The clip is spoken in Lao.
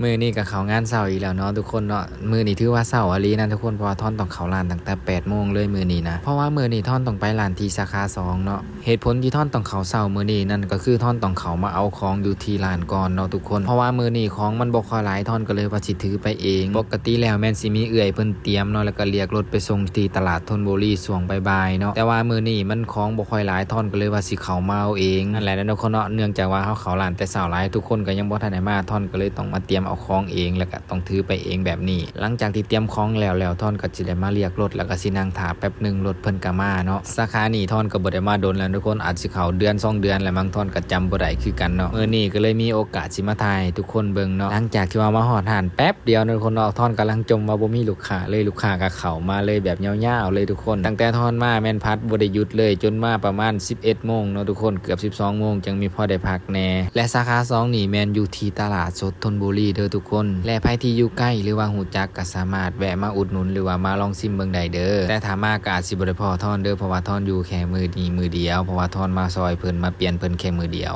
ມື້ນີ້ກໍເຂົ້າງານເຊົ້າອີກແລ້ວເນາະທຸກຄົນເນາະ. ມື້ນີ້ຖືວ່າເຊົ້າອີ່ຫຼີນະທຸກຄົນ ເພາະວ່າທ່ອນຕ້ອງເຂົ້າຮ້ານຕັ້ງແຕ່ແປດໂມງເລີຍມື້ນີ້ນະ. ເພາະວ່າມື້ນີ້ທ່ອນຕ້ອງໄປຮ້ານທີ່ສາຂາສອງເນາະ. ເຫດຜົນທີ່ທ່ອນຕ້ອງເຂົ້າເຊົ້າມື້ນີ້ນັ້ນ ກໍຄືທ່ອນຕ້ອງເຂົ້າມາເອົາຂອງຢູ່ທີ່ຮ້ານກ່ອນເນາະທຸກຄົນ. ເພາະວ່າມື້ນີ້ຂອງມັນບໍ່ຄ່ອຍຫຼາຍ ທ່ອນກໍເລີຍວ່າຊິຖືໄປເອງ. ປົກກະຕິແລ້ວແມ່ນຊິມີເອື້ອຍເພິ່ນຕຽມເນາະ ແລ້ວກໍລຽກລົດໄປສົ່ງທີ່ຕະຫຼາດຊົນບຸລີຊ່ວງບ່າຍໆເນາະ. ແຕ່ວ່າມື້ນີ້ມັນຂອງບໍ່ຄ່ອຍຫຼາຍ ທ່ອນກໍເລີຍວ່າຊິເຂົ້າມາເອົາເອງ. ນັ້ນແຫຼະເນາະທຸກຄົນເນາະ ເນື່ອງຈາກວ່າເຮົາເຂົ້າຮ້ານແຕ່ເຊົ້າຫຼາຍ ທຸກຄົນກໍຍັງບໍ່ທັນໄດ້ມາ ທ່ອນກໍເລີຍຕ້ອງມາຕຽມເອົາຂອງເອງ ແລ້ວກໍຕ້ອງຖືໄປເອງແບບນີ້. ຫຼັງຈາກທີ່ຕຽມຂອງແລ້ວແລ້ວ ທ່ອນກໍຊິໄດ້ມາລຽກລົດ ແລ້ວກໍຊິນັ່ງຖ້າແປັບໜຶ່ງ ລົດເພິ່ນກໍມາເນາະ. ສາຂານີ້ທ່ອນກໍບໍ່ໄດ້ມາດົນແລ້ວທຸກຄົນ ອາດຊິເຂົ້າເດືອນສອງເດືອນແລ້ວມັງ ທ່ອນກໍຈຳບໍ່ໄດ້ຄືກັນເນາະ. ມື້ນີ້ກໍເລີຍມີໂອກາດຊິມາຖ່າຍໃຫ້ທຸກຄົນເບິ່ງເນາະ. ຫຼັງຈາກທີ່ວ່າມາຮອດຮ້ານແປັບດຽວເນາະທຸກຄົນເນາະ ທ່ອນກຳລັງຈົ່ມວ່າບໍ່ມີລູກຄ້າເລີຍ ລູກຄ້າກໍເຂົ້າມາເລີຍແບບຍາວໆເລີຍທຸກຄົນ. ຕັ້ງແຕ່ທ່ອນມາແມ່ນພັດບໍ່ໄດ້ຢຸດເລີຍ ຈົນມາປະມານສິບເອັດໂມງເນາະທຸກຄົນ ເກືອບສິບສອງໂມງ ຈັ່ງມີພໍໄດ້ພັກແດ່. ແລະສາຂາສອງນີ້ແມ່ນຢູ່ທີ່ຕະຫຼາດສົດຊົນບຸລີເດີທຸກຄົນ. ແລະໃຜທີ່ຢູ່ໃກ້ ຫຼືວ່າຮູ້ຈັກ ກໍສາມາດແວະມາອຸດໜູນ ຫຼືວ່າມາລອງຊິມເບິ່ງໄດ້ເດີ. ແຕ່ຖ້າມາກໍອາດຊິບໍ່ໄດ້ພໍ້ທ່ອນເດີ ເພາະວ່າທ່ອນຢູ່ແຄ່ມື້ນີ້ມື້ດຽວ ເພາະວ່າທ່ອນມາຊ່ອຍເພິ່ນ ມາປ່ຽນເພິ່ນແຄ່ມື້ດຽວ.